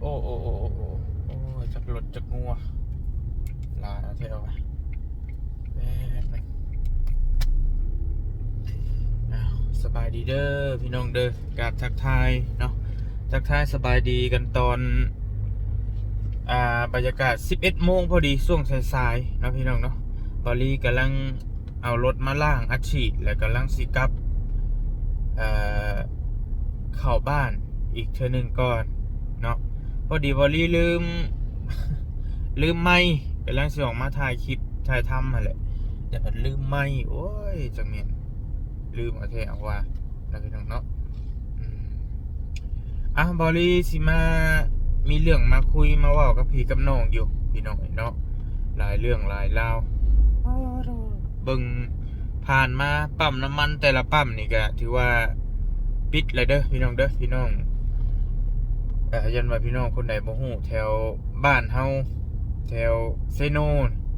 ໂອ້ ໂອ້ ໂອ້ ໂອ້ ໂອ້ຍ ຈັກລົດຈັກງົວ ຫຼາຍເອົາແທ້ວ່າ ແປບໜຶ່ງ. ອ້າວ ສະບາຍດີເດີພີ່ນ້ອງເດີ ກາບທັກທາຍເນາະ ທັກທາຍສະບາຍດີກັນຕອນ ອ່າ ບັນຍາກາດສິບເອັດໂມງພໍດີ ຊ່ວງສາຍໆເນາະພີ່ນ້ອງເນາະ. ບາວລີກຳລັງ ເອົາລົດມາລ້າງອັດສີດ ແລ້ວກຳລັງຊິກັບ ເອີ ເຂົ້າບ້ານອີກເທື່ອໜຶ່ງກ່ອນເນາະ. ພໍດີບາວລີລືມ ລືມໄມ ກຳລັງຊິອອກມາຖ່າຍຄລິບຖ່າຍທຳຫັ້ນແຫຼະ ແຕ່ພັດລືມໄມ. ໂອ້ຍ ຈັກແມ່ນລືມເອົາແທ້ເອົາວ່າ ນະພີ່ນ້ອງເນາະ. ອືມ ອ່ະ ບາວລີຊິມາ ມີເລື່ອງມາຄຸຍມາເວົ້າກັບພີ່ກັບນ້ອງຢູ່ພີ່ນ້ອງເອີຍເນາະ ຫຼາຍເລື່ອງຫຼາຍລາວ. ເບິ່ງຜ່ານມາປ້ຳນ້ຳມັນແຕ່ລະປ້ຳນີ້ກະຖືວ່າປິດແລ້ວເດີພີ່ນ້ອງເດີ. ພີ່ນ້ອງ ເອີ ຢ້ານວ່າພີ່ນ້ອງຄົນໃດບໍ່ຮູ້ ແຖວບ້ານເຮົາ ແຖວເຊໂນ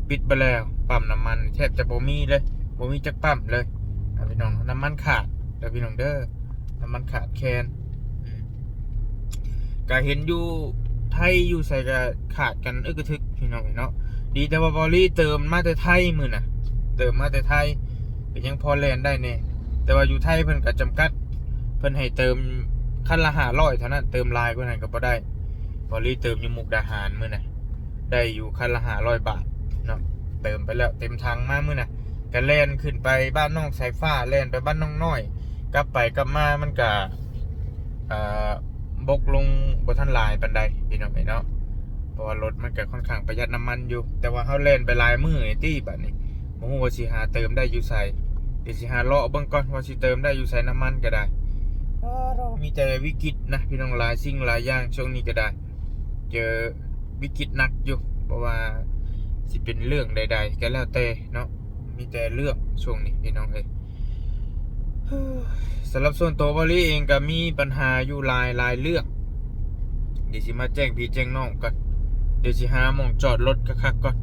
ປິດເບິດແລ້ວ ປ້ຳນ້ຳມັນແທບຈະບໍ່ມີເລີຍ ບໍ່ມີຈັກປ້ຳເລີຍ ພີ່ນ້ອງ. ນ້ຳມັນຂາດເດີພີ່ນ້ອງເດີ ນ້ຳມັນຂາດແຄນ. ອືມ ກະເຫັນຢູ່ໄທຢູ່ໃສກະຂາດກັນອຶກກະທຶກພີ່ນ້ອງເອີຍເນາະ. ດີແຕ່ວ່າບາວລີເຕີມມາແຕ່ໄທມື້ນະ ເຕີມມາແຕ່ໄທ ກະຍັງພໍແລ່ນໄດ້ແດ່ ແຕ່ວ່າຢູ່ໄທເພິ່ນກະຈຳກັດ ເພິ່ນໃຫ້ເຕີມຄັນລະຫ້າຮ້ອຍເທົ່ານັ້ນ ເຕີມຫຼາຍກວ່ານັ້ນກະບໍ່ໄດ້. ບາວລີເຕີມຢູ່ມຸກດາຫານມື້ນະ ໄດ້ຢູ່ຄັນລະຫ້າຮ້ອຍບາດເນາະ ເຕີມໄປແລ້ວເຕັມຖັງມາມື້ນະ ກະແລ່ນຂຶ້ນໄປບ້ານນ້ອງສາຍຟ້າ ແລ່ນໄປບ້ານນ້ອງນ້ອຍ ກັບໄປກັບມາມັນກະ ເອີ ບົກລົງບໍ່ທັນຫຼາຍປານໃດພີ່ນ້ອງເອີຍເນາະ ເພາະວ່າລົດມັນກະຂ້ອນຂ້າງປະຢັດນ້ຳມັນຢູ່ ແຕ່ວ່າເຮົາແລ່ນໄປຫຼາຍມື້ນີ້ຕິ ບາດນີ້ບໍ່ຮູ້ວ່າຊິຫາເຕີມໄດ້ຢູ່ໃສ ດຽວຊິຫາເລາະເບິ່ງກ່ອນວ່າຊິເຕີມໄດ້ຢູ່ໃສ ນ້ຳມັນກະໄດ້. ມີແຕ່ວິກິດນະພີ່ນ້ອງ ຫຼາຍສິ່ງຫຼາຍຢ່າງຊ່ວງນີ້ກະໄດ້ ເຈີວິກິດໜັກຢູ່ ບໍ່ວ່າຊິເປັນເລື່ອງໃດໆກະແລ້ວແຕ່ເນາະ ມີແຕ່ເລື່ອງຊ່ວງນີ້ພີ່ນ້ອງເອີຍ. ສຳລັບສ່ວນໂຕບາວລີເອງກະມີບັນຫາຢູ່ຫຼາຍໆເລື່ອງ ດຽວຊິມາແຈ້ງພີ່ແຈ້ງນ້ອງກ່ອນ ດຽວຊິຫາໝ່ອງຈອດລົດຄັກໆກ່ອນ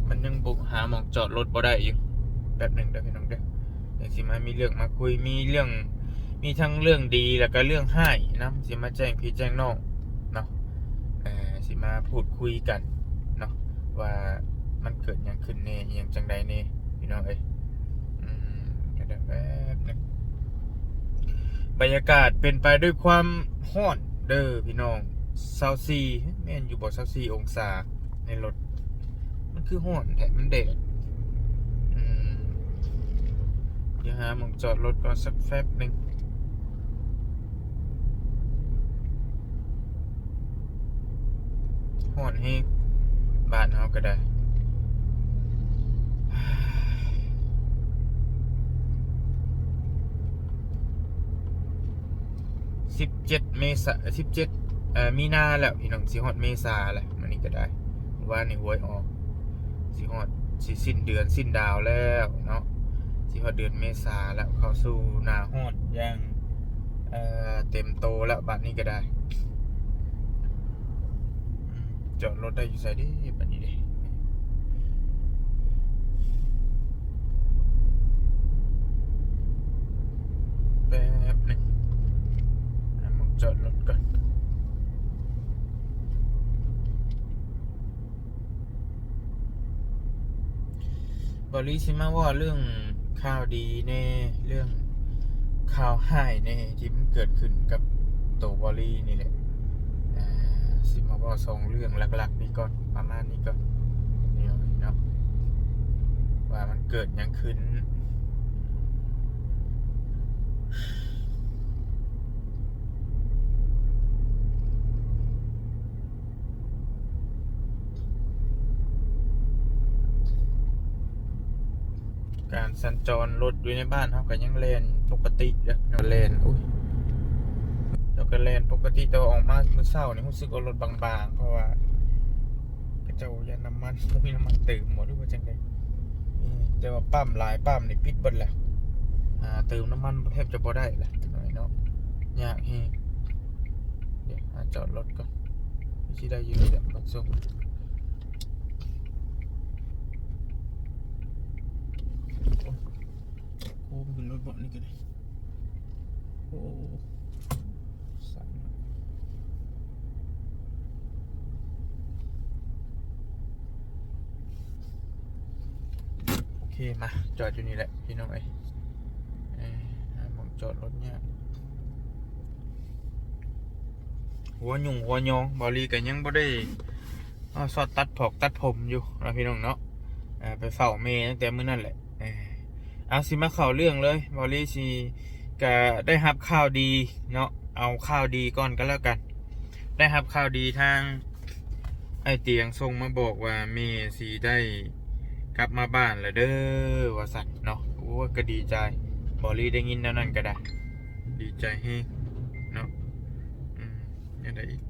ມັນຍັງບໍ່ ຫາໝ່ອງຈອດລົດບໍ່ໄດ້ຢູ່ ແປັບໜຶ່ງເດີພີ່ນ້ອງເດີ. ຈັ່ງຊິມາມີເລື່ອງມາຄຸຍ ມີເລື່ອງ ມີທັງເລື່ອງດີ ແລ້ວກະເລື່ອງຮ້າຍນຳ ຊິມາແຈ້ງພີ່ແຈ້ງນ້ອງເນາະ ເອີ ຊິມາພູດຄຸຍກັນເນາະ ວ່າມັນເກີດຫຍັງຂຶ້ນແດ່ ອີ່ຫຍັງຈັ່ງໃດແດ່ພີ່ນ້ອງເອີຍ. ອືມ ກະໄດ້ແປັບໜຶ່ງ ບັນຍາກາດເປັນໄປດ້ວຍຄວາມຮ້ອນເດີພີ່ນ້ອງ ຊາວສີ່ ແມ່ນຢູ່ບໍ່ ຊາວສີ່ອົງສາ ໃນລົດ ມັນຄືຮ້ອນແທ້ ມັນແດດ. ອືມ ດຽວຫາໝ່ອງຈອດລົດກ່ອນສັກແປັບໜຶ່ງ ຮ້ອນແຮງ ບ້ານເຮົາກະໄດ້. ສິບເຈັດ ເມສາ ເອີ ສິບເຈັດ ເອີ ມີນາແລ້ວພີ່ນ້ອງ ຊິຮອດເມສາແລ້ວ ມື້ນີ້ກະໄດ້ ວານນີ້ຫວຍອອກ ຊິຮອດ ຊິສິ້ນເດືອນສິ້ນດາວແລ້ວເນາະ ຊິຮອດເດືອນເມສາແລ້ວ ເຂົ້າສູ່ໜ້າຮ້ອນຢ່າງ ເອີ ເຕັມໂຕແລ້ວ ບາດນີ້ກະໄດ້. ຈອດລົດໄດ້ຢູ່ໃສເດ ບາດນີ້ເດ ແປັບໜຶ່ງ ຫາໝ່ອງຈອດລົດກ່ອນ. ບາວລີຊິມາເວົ້າເລື່ອງຂ່າວດີແດ່ ເລື່ອງຂ່າວຮ້າຍແດ່ ທີ່ມັນເກີດຂຶ້ນກັບໂຕບາວລີນີ້ແຫຼະ. ອ່າ ຊິມາເວົ້າສອງເລື່ອງຫຼັກໆນີ້ກ່ອນ ປະມານນີ້ກ່ອນ ເນາະ ວ່າມັນເກີດຫຍັງຂຶ້ນ. ການສັນຈອນລົດຢູ່ໃນບ້ານເຮົາກະຍັງແລ່ນປົກກະຕິເດີ ແລ່ນ ໂອ້ຍ ເຈົ້າກະແລ່ນປົກກະຕິ ແຕ່ວ່າອອກມາມື້ເຊົ້ານີ້ຮູ້ສຶກວ່າລົດບາງໆ ເພາະວ່າເຂົາເຈົ້າຢ້ານນ້ຳມັນ ບໍ່ມີນ້ຳມັນເຕີມບໍ່ ຫຼືວ່າຈັ່ງໃດ. ອືມ ແຕ່ວ່າປ້ຳຫຼາຍປ້ຳນີ້ປິດເບິດແລ້ວ ຫາເຕີມນ້ຳມັນແທບຈະບໍ່ໄດ້ລະ ຈັກໜ້ອຍເນາະ ຍາກແຮງ. ດຽວຫາຈອດລົດກ່ອນ ຊິໄດ້ຢູ່ດອກ ບັດສົ່ງ. ໂອ້ ຂຶ້ນລົດເບາະນີ້ກະໄດ້. ໂອ້ ສັ່ນ. เค มา จอดอยู่นี่แหละพี่น้องเอ้ย เอ้ย หาหม่องจอดรถยาก หัวยุ่งหัวยอง บ่าวลีก็ยังบ่ได้ อ้อ ซอดตัดผอกตัดผมอยู่เนาะพี่น้องเนาะ อ่า ไปเฝ้าแม่ตั้งแต่มื้อนั้นแหละ เอ้ย เอา สิมาเข้าเรื่องเลย บ่าวลีสิ ก็ได้รับข่าวดีเนาะ เอาข่าวดีก่อนก็แล้วกัน ได้รับข่าวดีทางอ้ายเตียงส่งมาบอกว่าแม่สิได้กลับมาบ้านแล้วเด้อ ว่าซั่นเนาะ โอ้ย ก็ดีใจ บ่าวลีได้ยินแนวนั้นก็ได้ ดีใจแฮงเนาะ อืม แนวใดอีก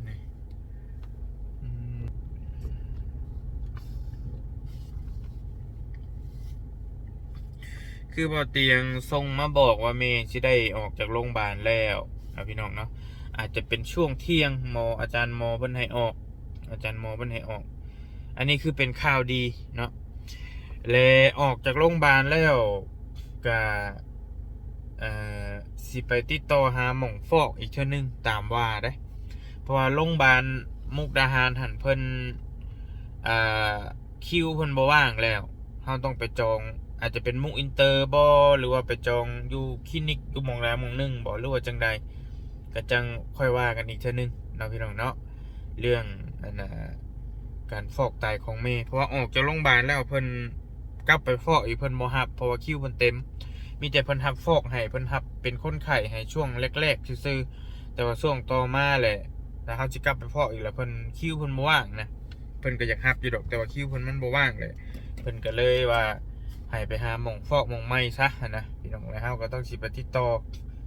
นี่ อืม คือบ่าวเตียงส่งมาบอกว่าแม่สิได้ออกจากโรงบาลแล้วเนาะพี่น้องเนาะ อาจจะเป็นช่วงเที่ยง หมอ อาจารย์หมอเพิ่นให้ออก อาจารย์หมอเพิ่นให้ออก อันนี้คือเป็นข่าวดีเนาะ และออกจากโรงบาลแล้วก็ เอ่อ สิไปติดต่อหาหม่องฟอกอีกเทื่อหนึ่งตามว่าเด้ เพราะว่าโรงบาลมุกดาหารหั้นเพิ่น เอ่อ คิวเพิ่นบ่ว่างแล้ว เฮาต้องไปจอง อาจจะเป็นมุกอินเตอร์บ่ หรือว่าไปจองอยู่คลินิกอยู่หม่องใดหม่องหนึ่งบ่ หรือว่าจั่งใด ก็จั่งค่อยว่ากันอีกเทื่อหนึ่งเนาะพี่น้องเนาะ เรื่อง อันน่ะ การฟอกไตของแม่ เพราะว่าออกจากโรงบาลแล้วเพิ่นกลับไปฟอกอีก เพิ่นบ่รับ เพราะว่าคิวเพิ่นเต็ม มีแต่เพิ่นรับฟอกให้ เพิ่นรับเป็นคนไข้ให้ช่วงแรกๆ ซื่อๆ แต่ว่าช่วงต่อมาแหละ ถ้าเฮาสิกลับไปฟอกอีกแล้ว เพิ่น คิวเพิ่นบ่ว่างนะ เพิ่นก็อยากรับอยู่ดอก แต่ว่าคิวเพิ่นมันบ่ว่างเลย เพิ่นก็เลยว่าให้ไปหาหม่องฟอกหม่องใหม่ซะหั้นนะพี่น้อง แล้วเฮาก็ต้องสิไปติดต่อ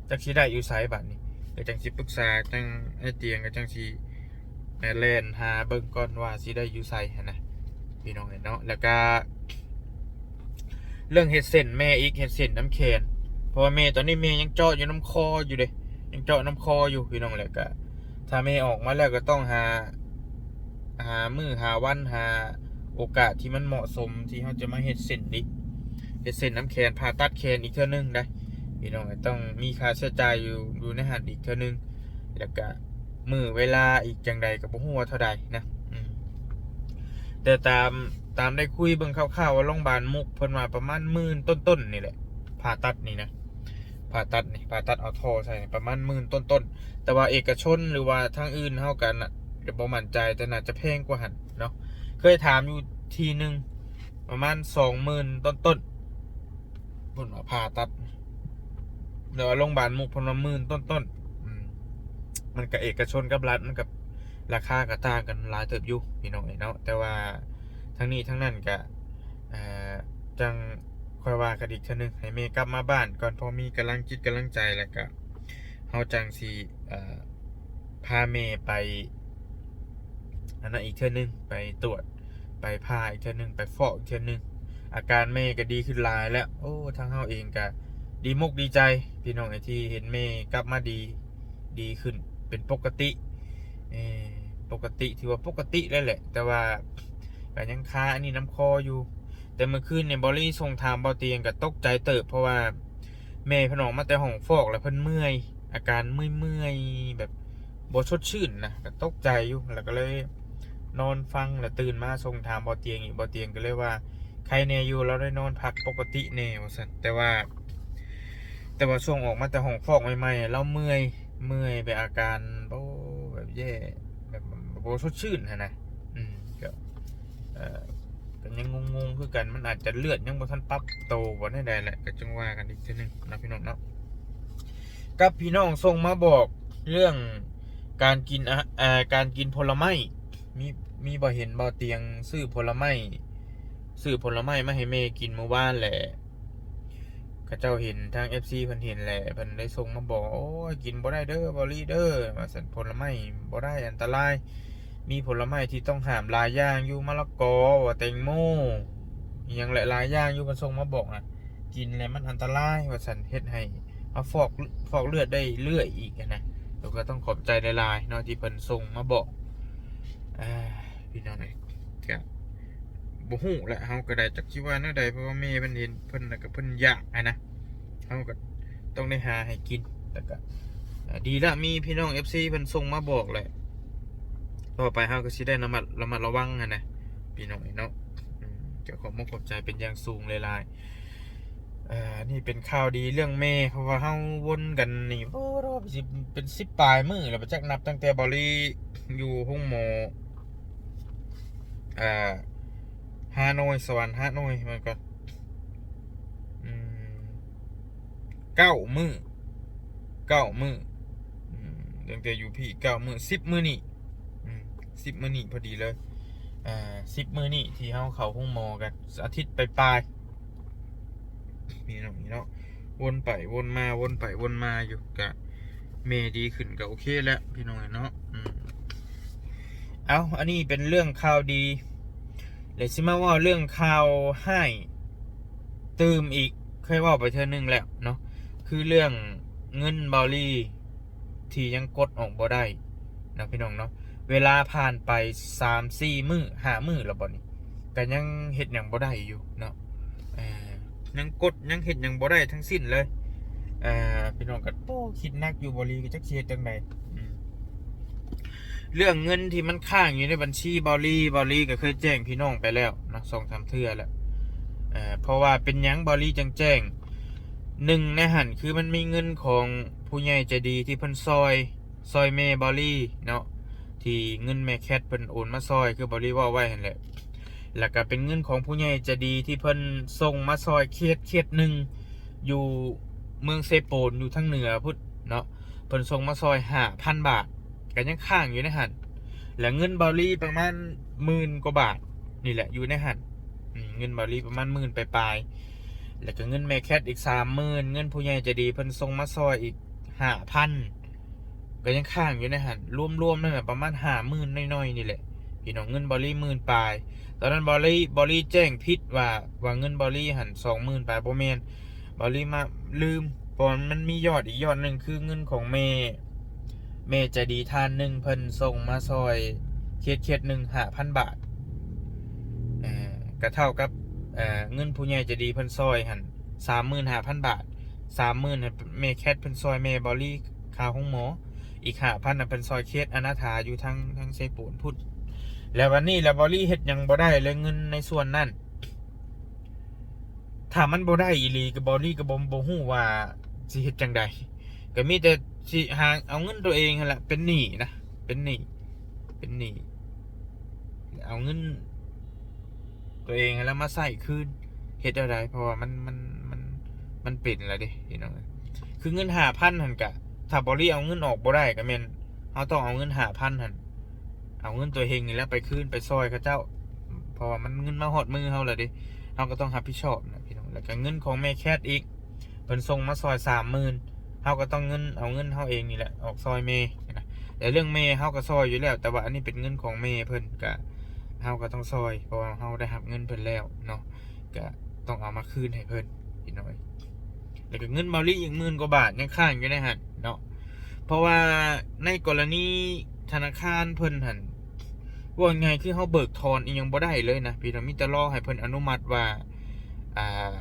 จักสิได้อยู่ไสบัดนี้ ก็จั่งสิปรึกษาจั่งอ้ายเตียง ก็จั่งสิ แล่นหาเบิ่งก่อนว่าสิได้อยู่ไสหั้นนะพี่น้องเอ้ยเนาะ แล้วก็เรื่องเฮ็ดเส้นแม่อีก เฮ็ดเส้นนำแขน เพราะว่าแม่ตอนนี้แม่ยังเจาะอยู่นำคออยู่เด้ ยังเจาะนำคออยู่พี่น้อง แล้วก็ถ้าแม่ออกมาแล้วก็ต้องหา หามื้อหาวันหาโอกาสที่มันเหมาะสมที่เฮาจะมาเฮ็ดเส้นอีก เฮ็ดเส้นนำแขน ผ่าตัดแขนอีกเทื่อหนึ่งได้พี่น้อง ต้องมีค่าใช้จ่ายอยู่ อยู่ในหั้นอีกเทื่อหนึ่ง แล้วก็มื้อเวลาอีกจั่งใดก็บ่ฮู้ว่าเท่าใดนะ อืม แต่ตาม ตามได้คุยเบิ่งคร่าวๆ ว่าโรงบาลมุกเพิ่นว่าประมาณหมื่นต้นๆ นี่แหละ ผ่าตัดนี่นะ ผ่าตัดนี่ ผ่าตัดเอาท่อใส่นี่ประมาณหมื่นต้นๆ แต่ว่าเอกชนหรือว่าทางอื่นเฮาก็น่ะ ก็บ่มั่นใจ แต่น่าจะแพงกว่าหั้นเนาะ เคยถามอยู่ทีหนึ่ง ประมาณสองหมื่นต้นๆ เพิ่นว่าผ่าตัด แต่ว่าโรงบาลมุกเพิ่นว่าหมื่นต้นๆ อืม มันก็เอกชนกับรัฐ มันก็ราคาก็ต่างกันหลายเติบอยู่พี่น้องเอ้ยเนาะ แต่ว่าทั้งนี้ทั้งนั้นก็ เอ่อ จั่งค่อยว่ากันอีกเทื่อหนึ่ง ให้แม่กลับมาบ้านก่อน พอมีกำลังจิตกำลังใจแล้วก็ เฮาจั่งสิ เอ่อ พาแม่ไป อันนั้นอีกเทื่อหนึ่ง ไปตรวจ ไปผ่าอีกเทื่อหนึ่ง ไปฟอกอีกเทื่อหนึ่ง อาการแม่ก็ดีขึ้นหลายแล้ว โอ้ ทางเฮาเองก็ดีมกดีใจ พี่น้องเอ้ย ที่เห็นแม่กลับมาดี ดีขึ้น เป็นปกติ เอ่อ ปกติ ถือว่าปกติแล้วแหละ แต่ว่าก็ยังคาอันนี้นำคออยู่ แต่เมื่อคืนนี่บ่าวลีส่งถามบ่าวเตียงก็ตกใจเติบ เพราะว่าแม่เพิ่นออกมาแต่ห้องฟอกแล้วเพิ่นเมื่อย อาการเมื่อยๆ แบบบ่สดชื่นนะ ก็ตกใจอยู่ แล้วก็เลยนอนฟัง แล้วตื่นมาส่งถามบ่าวเตียงอีก บ่าวเตียงก็เลยว่า ไคแหน่อยู่ ลาวได้นอนพักปกติแหน่ ว่าซั่น แต่ว่า แต่ว่าช่วงออกมาแต่ห้องฟอกใหม่ๆ ลาวเมื่อย เมื่อยแบบอาการ โอ้ แบบแย่ แบบบ่สดชื่นหั้นนะ อืม ก็ เอ่อ ก็ยังงงๆ คือกัน มันอาจจะเลือดยังบ่ทันปรับโตบ่แนวใดแหละ ก็จั่งว่ากันอีกเทื่อหนึ่งเนาะพี่น้องเนาะ กับพี่น้องส่งมาบอกเรื่องการกินอะ เอ่อ การกินผลไม้ มี มีบ่เห็นบ่าวเตียงซื้อผลไม้ ซื้อผลไม้มาให้แม่กินมื้อวานแหละ เขาเจ้าเห็น ทางเอฟซีเพิ่นเห็นแหละ เพิ่นได้ส่งมาบอก โอ้ย กินบ่ได้เด้อ บ่าวลีเด้อ ว่าซั่น ผลไม้บ่ได้ อันตราย มีผลไม้ที่ต้องห้ามหลายอย่างอยู่ มะละกอ ว่าแตงโม อิหยังหลายๆ อย่างอยู่ เพิ่นส่งมาบอกนะ กินแล้วมันอันตราย ว่าซั่น เฮ็ดให้มาฟอก ฟอกเลือดได้เรื่อยอีกหั้นนะ แล้วก็ต้องขอบใจหลายๆ เนาะ ที่เพิ่นส่งมาบอก อ่า พี่น้องเอ้ย ก็บ่ฮู้แหละ เฮาก็ได้จักสิว่าแนวใด เพราะว่าแม่เพิ่นเห็นเพิ่นแล้วก็เพิ่นอยากหั้นนะ เฮาก็ต้องได้หาให้กิน แล้วก็ ອ່າ ດີລະ ມີພີ່ນ້ອງເອັຟຊີເພິ່ນສົ່ງມາບອກແຫຼະ ຕໍ່ໄປເຮົາກໍຊິໄດ້ລະມັດ ລະມັດລະວັງຫັ້ນນະ ພີ່ນ້ອງເອີຍເນາະ. ອືມ ກໍຂອບມຸກຂອບໃຈເປັນຢ່າງສູງຫຼາຍໆ. ເອີ ນີ້ເປັນຂ່າວດີເລື່ອງແມ່ ເພາະວ່າເຮົາວົນກັນນີ້ ໂອ້ ຊິເປັນສິບປາຍມື້ແລ້ວ ບໍ່ຈັກ ນັບຕັ້ງແຕ່ເບົາລີຢູ່ໂຮງໝໍ ເອີ ຮາໂນຍ ສະຫວັນ ຮາໂນຍ ມັນກໍ ອືມ ເກົ້າມື້ ເກົ້າມື້ ອືມ ຕັ້ງແຕ່ຢູ່ພີ້ເກົ້າມື້ ສິບມື້ນີ້ ອືມ ສິບມື້ນີ້ພໍດີເລີຍ ເອີ ສິບມື້ນີ້ທີ່ເຮົາເຂົ້າໂຮງໝໍ ກໍອາທິດປາຍໆ ພີ່ນ້ອງເນາະ ວົນໄປວົນມາ ວົນໄປວົນມາຢູ່ ກະແມ່ດີຂຶ້ນກໍໂອເຄແລ້ວ ພີ່ນ້ອງເນາະ. ອືມ ເອົາ ອັນນີ້ເປັນເລື່ອງຂ່າວດີ ແລະ ຊິມາເວົ້າເລື່ອງຂ່າວຮ້າຍຕື່ມອີກ ເຄີຍເວົ້າໄປເທື່ອໜຶ່ງແລ້ວເນາະ ຄືເລື່ອງເງິນເບົາລີທີ່ຍັງກົດອອກບໍ່ໄດ້ເນາະ ພີ່ນ້ອງເນາະ. ເວລາຜ່ານໄປສາມສີ່ມື້ ຫ້າມື້ແລ້ວບໍ່ນີ້ ກໍຍັງເຮັດຫຍັງບໍ່ໄດ້ຢູ່ເນາະ ເອີ ຍັງກົດ ຍັງເຮັດຫຍັງບໍ່ໄດ້ທັງສິ້ນເລີຍ. ເອີ ພີ່ນ້ອງກໍ ໂອ້ ຄິດໜັກຢູ່ ເບົາລີກໍຈັກຊິເຮັດຈັ່ງໃດ. ອືມ ເລື່ອງເງິນທີ່ມັນຄ້າງຢູ່ໃນບັນຊີເບົາລີ ເບົາລີກໍເຄີຍແຈ້ງພີ່ນ້ອງໄປແລ້ວເນາະ ສອງສາມເທື່ອແລ້ວ. ເອີ ເພາະວ່າເປັນຫຍັງເບົາລີຈັ່ງແຈ້ງ? ໜຶ່ງໃນຫັ້ນ ຄືມັນມີເງິນຂອງຜູ້ໃຫຍ່ໃຈດີທີ່ເພິ່ນຊ່ອຍ ຊ່ອຍແມ່ເບົາລີເນາະ ທີ່ເງິນແມ່ແຄດເພິ່ນໂອນມາຊ່ອຍ ຄືເບົາລີເວົ້າໄວ້ຫັ້ນແຫຼະ. ແລ້ວກໍເປັນເງິນຂອງຜູ້ໃຫຍ່ໃຈດີທີ່ເພິ່ນສົ່ງມາຊ່ອຍເຂດ ເຂດໜຶ່ງຢູ່ເມືອງເຊໂປນ ຢູ່ທາງເໜືອພຸ້ນເນາະ ເພິ່ນສົ່ງມາຊ່ອຍຫ້າພັນບາດ ກໍຍັງຄ້າງຢູ່ໃນຫັ້ນ. ແລະ ເງິນເບົາລີປະມານໝື່ນກວ່າບາດນີ້ແຫຼະ ຢູ່ໃນຫັ້ນ ອືມ ເງິນເບົາລີປະມານໝື່ນປາຍໆ ແລ້ວກໍເງິນແມ່ແຄດອີກສາມໝື່ນ ເງິນຜູ້ໃຫຍ່ໃຈດີເພິ່ນສົ່ງມາຊ່ອຍອີກຫ້າພັນ ກໍຍັງຄ້າງຢູ່ໃນຫັ້ນ ລວມໆນັ້ນນະປະມານຫ້າໝື່ນໜ້ອຍໆນີ້ແຫຼະ ພີ່ນ້ອງ ເງິນເບົາລີໝື່ນປາຍ. ຕອນນັ້ນເບົາລີ ເບົາລີແຈ້ງຜິດວ່າ ວ່າເງິນເບົາລີຫັ້ນສອງໝື່ນປາຍ ບໍ່ແມ່ນ ເບົາລີມາລືມ ເພາະວ່າມັນມີຍອດອີກຍອດໜຶ່ງ ຄືເງິນຂອງແມ່ ແມ່ໃຈດີທ່ານໜຶ່ງ ເພິ່ນສົ່ງມາຊ່ອຍເຂດ ເຂດໜຶ່ງຫ້າພັນບາດ ເອີ ກໍເທົ່າກັບ ເອີ ເງິນຜູ້ໃຫຍ່ໃຈດີເພິ່ນຊ່ອຍຫັ້ນສາມໝື່ນຫ້າພັນບາດ ສາມໝື່ນຫັ້ນແມ່ແຄດເພິ່ນຊ່ອຍແມ່ເບົາລີຄ່າໂຮງໝໍ ອີກຫ້າພັນນະເພິ່ນຊ່ອຍເຂດອະນາຖາຢູ່ທາງ ທາງເຊໂປນພຸ້ນ. ແລ້ວບັດນີ້ລະເບົາລີເຮັດຫຍັງບໍ່ໄດ້ເລີຍ ເງິນໃນສ່ວນນັ້ນ ຖ້າມັນບໍ່ໄດ້ອີ່ຫຼີ ກໍເບົາລີກໍບໍ່ ບໍ່ຮູ້ວ່າຊິເຮັດຈັ່ງໃດ ກໍມີແຕ່ຊິຫາເອົາເງິນຕົວເອງຫັ້ນລະ ເປັນໜີ້ນະ ເປັນໜີ້ ເປັນໜີ້ ເອົາເງິນຕົວເອງຫັ້ນລະມາໃຊ້ຄືນ ເຮັດແນວໃດ ເພາະວ່າມັນ ມັນ ມັນ ມັນເປັນລະເດ້ ພີ່ນ້ອງເອີຍ. ຄືເງິນຫ້າພັນຫັ້ນກະ ຖ້າເບົາລີເອົາເງິນອອກບໍ່ໄດ້ ກໍແມ່ນເຮົາຕ້ອງເອົາເງິນຫ້າພັນຫັ້ນ ເອົາເງິນຕົວເອງນີ້ແຫຼະໄປຄືນ ໄປຊ່ອຍເຂົາເຈົ້າ ເພາະວ່າມັນເງິນມາຮອດມືເຮົາແລ້ວເດ້ ເຮົາກໍຕ້ອງຮັບຜິດຊອບນະພີ່ນ້ອງ. ແລ້ວກໍເງິນຂອງແມ່ແຄດອີກ ເພິ່ນສົ່ງມາຊ່ອຍສາມໝື່ນ ເຮົາກໍຕ້ອງເງິນ ເອົາເງິນເຮົາເອງນີ້ແຫຼະອອກຊ່ອຍແມ່ນະ. ແຕ່ເລື່ອງແມ່ເຮົາກໍຊ່ອຍຢູ່ແລ້ວ ແຕ່ວ່າອັນນີ້ເປັນເງິນຂອງແມ່ເພິ່ນ ກະເຮົາກໍຕ້ອງຊ່ອຍ ເພາະວ່າເຮົາໄດ້ຮັບເງິນເພິ່ນແລ້ວເນາະ ກະຕ້ອງເອົາມາຄືນໃຫ້ເພິ່ນພີ່ນ້ອງ. ແລ້ວກໍເງິນເບົາລີອີກໝື່ນກວ່າບາດຍັງຄ້າງຢູ່ໃນຫັ້ນເນາະ ເພາະວ່າໃນກໍລະນີທະນາຄານເພິ່ນຫັ້ນ ເວົ້າງ່າຍໆ ຄືເຮົາເບີກຖອນອີ່ຫຍັງບໍ່ໄດ້ເລີຍນະພີ່ນ້ອງ ມີແຕ່ລໍໃຫ້ເພິ່ນອະນຸມັດວ່າ ອ່າ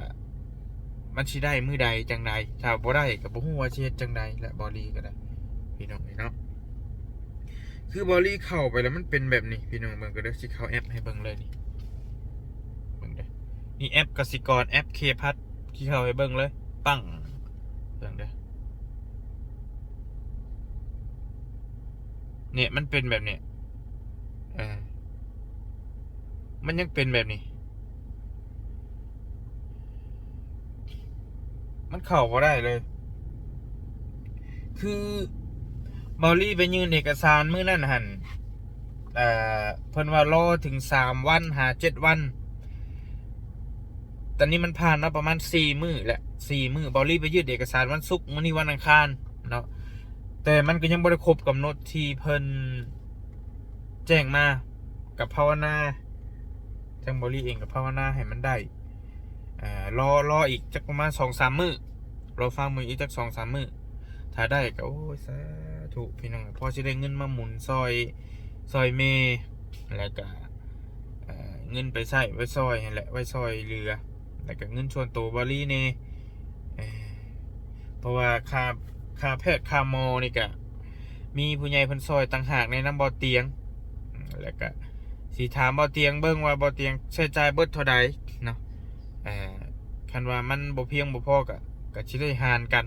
ມັນຊິໄດ້ມື້ໃດຈັ່ງໃດ ຖ້າບໍ່ໄດ້ກໍບໍ່ຮູ້ວ່າຊິເຮັດຈັ່ງໃດແຫຼະ ເບົາລີກໍໄດ້ພີ່ນ້ອງເອີຍເນາະ. ຄືເບົາລີເຂົ້າໄປແລ້ວມັນເປັນແບບນີ້ ພີ່ນ້ອງເບິ່ງກໍເດີ ຊິເຂົ້າແອັບໃຫ້ເບິ່ງເລີຍນີ້ ເບິ່ງເດີ ນີ້ແອັບກະສິກອນ ແອັບເຄພັດ ຊິເຂົ້າໃຫ້ເບິ່ງເລີຍ ປັງ ເບິ່ງເດີ ນີ້ມັນເປັນແບບນີ້ ເອີ ມັນຍັງເປັນແບບນີ້ ມັນເຂົ້າບໍ່ໄດ້ເລີຍ. ຄືເບົາລີໄປຍື່ນເອກະສານມື້ນັ້ນຫັ້ນ ເອີ ເພິ່ນວ່າລໍເຖິງສາມວັນຫາເຈັດວັນ ຕອນນີ້ມັນຜ່ານມາປະມານສີ່ມື້ແຫຼະ ສີ່ມື້ ເບົາລີໄປຍື່ນເອກະສານວັນສຸກ ມື້ນີ້ວັນອັງຄານເນາະ ແຕ່ມັນກໍຍັງບໍ່ໄດ້ຄົບກຳນົດທີ່ເພິ່ນແຈ້ງມາ ກໍພາວະນາ ທາງເບົາລີເອງກໍພາວະນາໃຫ້ມັນໄດ້ ເອີ ລໍ ລໍອີກຈັກປະມານສອງສາມມື້ ລໍຟັງເບິ່ງອີກຈັກສອງສາມມື້ ຖ້າໄດ້ກໍ ໂອ້ຍ ສາທຸພີ່ນ້ອງ ພໍຊິໄດ້ເງິນມາໝູນຊ່ອຍ ຊ່ອຍແມ່ ແລ້ວກໍ ເອີ ເງິນໄປໃຊ້ໄວ້ຊ່ອຍຫັ້ນແຫຼະ ໄວ້ຊ່ອຍເຫຼືອ ແລ້ວກໍເງິນສ່ວນໂຕເບົາລີແດ່ ເອີ ເພາະວ່າຄ່າ ຄ່າແພດຄ່າໝໍນີ້ກະມີຜູ້ໃຫຍ່ເພິ່ນຊ່ອຍຕ່າງຫາກແນ່ນຳບໍ່ຕຽງ. ແລ້ວກະຊິຖາມບໍ່ຕຽງເບິ່ງວ່າບໍ່ຕຽງໃຊ້ຈ່າຍເບິດເທົ່າໃດເນາະ. ເອີ ຄັນວ່າມັນບໍ່ພຽງບໍ່ພໍກະ ກະຊິໄດ້ຫານກັນ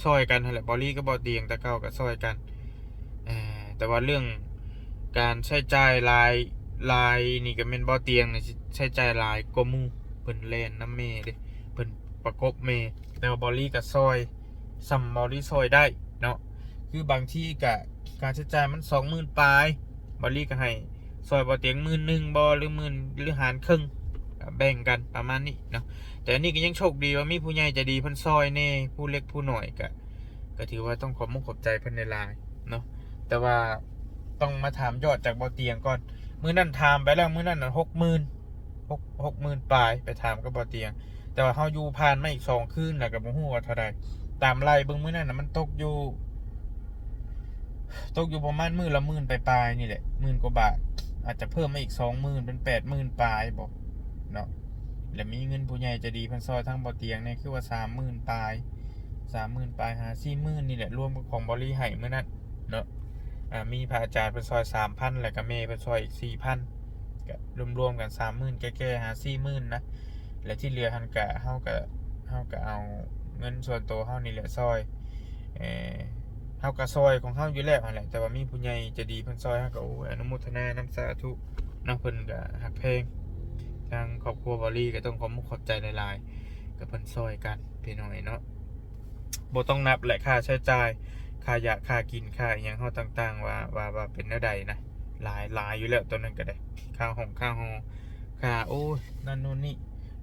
ຊ່ອຍກັນຫັ້ນແຫຼະ. ບໍ່ລີກັບບໍ່ຕຽງແຕ່ເກົ່າກະຊ່ອຍກັນ ເອີ ແຕ່ວ່າເລື່ອງການໃຊ້ຈ່າຍຫຼາຍ ຫຼາຍນີ້ກະແມ່ນບໍ່ຕຽງນີ້ໃຊ້ຈ່າຍຫຼາຍກວ່າໝູ່. ເພິ່ນແລ່ນນຳແມ່ເດ້ ເພິ່ນປະກົບແມ່ ແຕ່ວ່າບໍ່ລີກະຊ່ອຍ ສ່ຳບໍ່ລີຊ່ອຍໄດ້ເນາະ. ຄືບາງທີກະຄ່າໃຊ້ຈ່າຍມັນສອງໝື່ນປາຍ ບໍ່ລີກະໃຫ້ຊ່ອຍບໍ່ຕຽງໝື່ນໜຶ່ງບໍ່ ຫຼືໝື່ນ ຫຼືຫານເຄິ່ງ ກະແບ່ງກັນປະມານນີ້ເນາະ. ແຕ່ອັນນີ້ກະຍັງໂຊກດີວ່າມີຜູ້ໃຫຍ່ໃຈດີເພິ່ນຊ່ອຍແນ່ ຜູ້ເລັກຜູ້ນ້ອຍກະ ກະຖືວ່າຕ້ອງຂອບມຸກຂອບໃຈເພິ່ນຫຼາຍໆເນາະ. ແຕ່ວ່າຕ້ອງມາຖາມຍອດຈາກບໍ່ຕຽງກ່ອນ. ມື້ນັ້ນຖາມໄປແລ້ວ ມື້ນັ້ນນະຫົກໝື່ນ ຫົກ ຫົກໝື່ນປາຍ ໄປຖາມກັບບໍ່ຕຽງ. ແຕ່ວ່າເຮົາຢູ່ຜ່ານມາອີກສອງຄືນ ແລ້ວກະບໍ່ຮູ້ວ່າເທົ່າໃດ. ຕາມໄລ່ເບິ່ງມື້ນັ້ນນະ ມັນຕົກຢູ່ ຕົກຢູ່ປະມານມື້ລະໝື່ນປາຍໆນີ້ແຫຼະ ໝື່ນກວ່າບາດ ອາດຈະເພີ່ມມາອີກສອງໝື່ນ ເປັນແປດໝື່ນປາຍບໍເນາະ. ແລ້ວມີເງິນຜູ້ໃຫญ่ໃຈດີເພິ່ນຊ່ອຍທາງບໍ່ຕຽງແນ່ ຄືວ່າສາມໝື່ນປາຍ ສາມໝື່ນປາຍຫາສີ່ໝື່ນນີ້ແຫຼະ ລວມກັບຂອງບໍ່ລີໃຫ້ມື້ນັ້ນເນາະ. ອາ ມີພະອາຈານເພິ່ນຊ່ອຍສາມພັນ ແລ້ວກະແມ່ເພິ່ນຊ່ອຍອີກສີ່ພັນ ກະລວມໆກັນສາມໝື່ນແກ່ໆຫາສີ່ໝື່ນນະ. ແລະທີ່ເຫຼືອຫັ້ນກະ ເຮົາກະ ເຮົາກະເອົາເງິນສ່ວນໂຕເຮົານີ້ແຫຼະຊ່ອຍ ເອີ ເຮົາກະຊ່ອຍຂອງເຮົາຢູ່ແລ້ວຫັ້ນແຫຼະ. ແຕ່ວ່າມີຜູ້ໃຫຍ່ໃຈດີເພິ່ນຊ່ອຍ ເຮົາກະ ໂອ້ຍ ອະນຸໂມທະນານຳ ສາທຸເນາະ. ເພິ່ນກະຮັກແພງ ທາງຄອບຄົວບໍ່ລີກະຕ້ອງຂອບມຸກຂອບໃຈຫຼາຍໆ ກະເພິ່ນຊ່ອຍກັນພີ່ນ້ອງເອີຍເນາະ. ບໍ່ຕ້ອງນັບແຫຼະ ຄ່າໃຊ້ຈ່າຍ ຄ່າຢາກ ຄ່າກິນ ຄ່າອີ່ຫຍັງເຮົາຕ່າງໆ ວ່າ ວ່າ ວ່າເປັນແນວໃດນະ ຫຼາຍ ຫຼາຍຢູ່ແລ້ວ ໂຕນັ້ນກະໄດ້ ຄ່າຫ້ອງ ຄ່າຫໍ ຄ່າ ໂອ້ຍ ນັ້ນໂນ່ນນີ້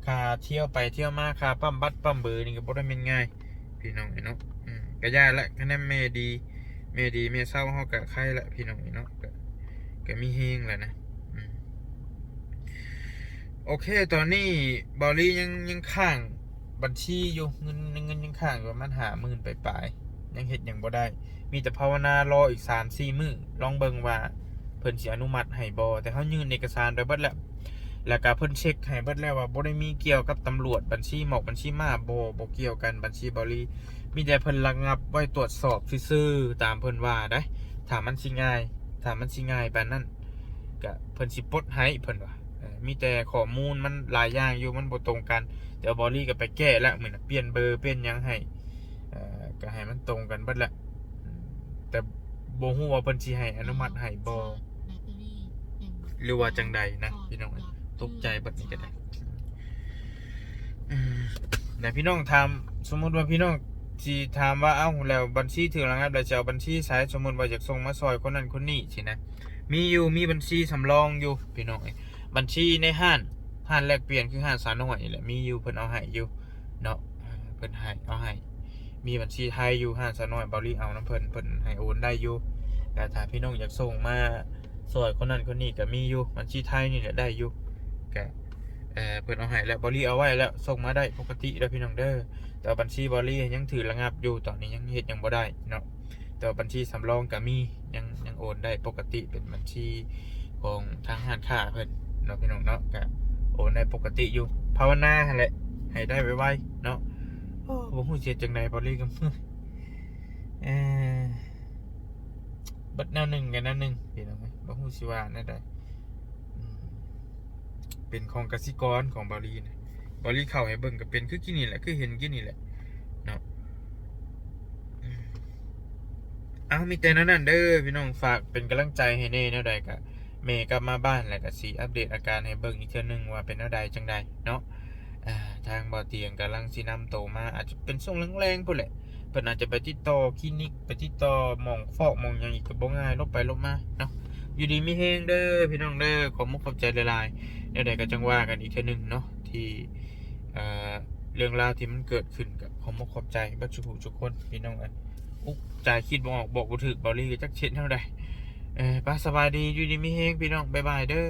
ຄ່າທ່ຽວໄປທ່ຽວມາ ຄ່າປ້ຳບັດປ້ຳເບີນີ້ກະບໍ່ໄດ້ແມ່ນງ່າຍ ພີ່ນ້ອງເອີຍເນາະ. ອືມ ກະຢ່າລະ ຄະແນນແມ່ດີ ແມ່ດີ ແມ່ເຊົາເຮົາກະໄຄລະ ພີ່ນ້ອງເອີຍເນາະ. ກະ ກະມີແຮງລະນະ. ອືມ ໂອເຄ ຕອນນີ້ບ່າວລີຍັງ ຍັງຄ້າງບັນຊີຢູ່ ເງິນ ເງິນຍັງຄ້າງຢູ່ປະມານຫ້າໝື່ນປາຍໆ ຍັງເຮັດຫຍັງບໍ່ໄດ້ ມີແຕ່ພາວະນາລໍອີກສາມສີ່ມື້ ລອງເບິ່ງວ່າເພິ່ນຊິອະນຸມັດໃຫ້ບໍ່. ແຕ່ເຮົາຍື່ນເອກະສານໄປເບິດແລ້ວ ແລ້ວກະເພິ່ນເຊັກໃຫ້ເບິດແລ້ວວ່າບໍ່ໄດ້ມີກ່ຽວກັບຕຳຫຼວດ ບັນຊີໝອກບັນຊີມ້າ ບໍ່ ບໍ່ກ່ຽວກັນບັນຊີບ່າວລີ ມີແຕ່ເພິ່ນລະງັບໄວ້ຕວດສອບຊື່ໆ ຕາມເພິ່ນວ່າໄດ໋. ຖ້າມັນຊິງ່າຍ ຖ້າມັນຊິງ່າຍປານນັ້ນ ກະເພິ່ນຊິປົດໃຫ້ ເພິ່ນວ່າ ເອີ ມີແຕ່ຂໍ້ມູນມັນຫຼາຍຢ່າງຢູ່ ມັນບໍ່ຕົງກັນ. ແຕ່ວ່າບ່າວລີກະໄປແກ້ລະ ມື້ນະ ປ່ຽນເບີປ່ຽນຫຍັງໃຫ້ ເອີ ກະໃຫ້ມັນຕົງກັນເບິດລະ. ອືມ ແຕ່ບໍ່ຮູ້ວ່າເພິ່ນຊິໃຫ້ອະນຸມັດໃຫ້ບໍ່ ຫຼືວ່າຈັ່ງໃດນະ ພີ່ນ້ອງເອີຍ. ຕົກໃຈບັດນີ້ກະໄດ້. ອືມ ແລະພີ່ນ້ອງຖາມ ສົມມຸດວ່າພີ່ນ້ອງຊິຖາມວ່າ ເອົ້າ ແລ້ວບັນຊີຖືກລະງັບ ແລ້ວຊິເອົາບັນຊີໃສ? ສົມມຸດວ່າຢາກສົ່ງມາຊ່ອຍຄົນນັ້ນຄົນນີ້ຊີ້ນະ ມີຢູ່ ມີບັນຊີສຳລອງຢູ່ພີ່ນ້ອງເອີຍ. ບັນຊີໃນຮ້ານ ຮ້ານແລກປ່ຽນ ຄືຮ້ານສາວນ້ອຍນີ້ແຫຼະ ມີຢູ່ ເພິ່ນເອົາໃຫ້ຢູ່ເນາະ ເພິ່ນໃຫ້ ເອົາໃຫ້ ມີບັນຊີໄທຢູ່ ຮ້ານສາວນ້ອຍ ບ່າວລີເອົານຳເພິ່ນ ເພິ່ນໃຫ້ໂອນໄດ້ຢູ່. ແລ້ວຖ້າພີ່ນ້ອງຢາກສົ່ງມາຊ່ອຍຄົນນັ້ນຄົນນີ້ກະມີຢູ່ ບັນຊີໄທນີ້ແຫຼະໄດ້ຢູ່. ກະ ເອີ ເພິ່ນເອົາໃຫ້ແລ້ວ ບ່າວລີເອົາໄວ້ແລ້ວ ສົ່ງມາໄດ້ປົກກະຕິເດີພີ່ນ້ອງເດີ. ແຕ່ວ່າບັນຊີບ່າວລີຍັງຖືກລະງັບຢູ່ ຕອນນີ້ຍັງເຮັດຫຍັງບໍ່ໄດ້ເນາະ. ແຕ່ວ່າບັນຊີສຳລອງກະມີ ຍັງ ຍັງໂອນໄດ້ປົກກະຕິ ເປັນບັນຊີຂອງທາງຮ້ານຄ້າເພິ່ນເນາະ ພີ່ນ້ອງເນາະ ກະໂອນໄດ້ປົກກະຕິຢູ່. ພາວະນາຫັ້ນແຫຼະ ໃຫ້ໄດ້ໄວໆເນາະ. ໂອ້ ບໍ່ຮູ້ຊິເຮັດຈັ່ງໃດ ບ່າວລີກະ ເອີ ເບິດແນວໜຶ່ງກັບແນວໜຶ່ງ ພີ່ນ້ອງເອີຍ ບໍ່ຮູ້ຊິວ່າແນວໃດ. ອືມ ເປັນຂອງກະສິກອນຂອງບ່າວລີນະ ບ່າວລີເຂົ້າໃຫ້ເບິ່ງກະເປັນຄືກີ້ນີ້ແຫຼະ ຄືເຫັນກີ້ນີ້ແຫຼະເນາະ. ອືມ ເອົາ ມີແຕ່ແນວນັ້ນເດີພີ່ນ້ອງ ຝາກເປັນກຳລັງໃຈໃຫ້ແນ່. ແນວໃດກະ ແມ່ກັບມາບ້ານແລ້ວກະຊິອັບເດດອາການໃຫ້ເບິ່ງອີກເທື່ອໜຶ່ງວ່າເປັນແນວໃດຈັ່ງໃດເນາະ. ອ່າ ທາງບ່າວຕຽງກຳລັງຊິນຳໂຕມາ ອາດຈະເປັນຊ່ວງແລງໆພຸ້ນແຫຼະ ເພິ່ນອາດຈະໄປຕິດຕໍ່ຄລີນິກ ໄປຕິດຕໍ່ໝ່ອງຟອກໝ່ອງຫຍັງອີກ ກະບໍ່ງ່າຍ ຫຼົບໄປຫຼົບມາເນາະ. ຢູ່ດີມີແຮງເດີພີ່ນ້ອງເດີ ຂອບມຸກຂອບໃຈຫຼາຍໆ. ແນວໃດກະຈັ່ງວ່າກັນອີກເທື່ອໜຶ່ງເນາະ ທີ່ ເອີ ເລື່ອງລາວທີ່ມັນເກີດຂຶ້ນ ກະຂອບມຸກຂອບໃຈເບິດທຸກຜູ້ທຸກຄົນ ພີ່ນ້ອງເອີຍ. ອຸກ ໃຈຄິດບໍ່ອອກ ບອກບໍ່ຖືກ ບ່າວລີກະຈັກຊິເຮັດແນວໃດ. ເອີ ໄປ ສະບາຍດີ ຢູ່ດີມີແຮງພີ່ນ້ອງ ບາຍບາຍເດີ.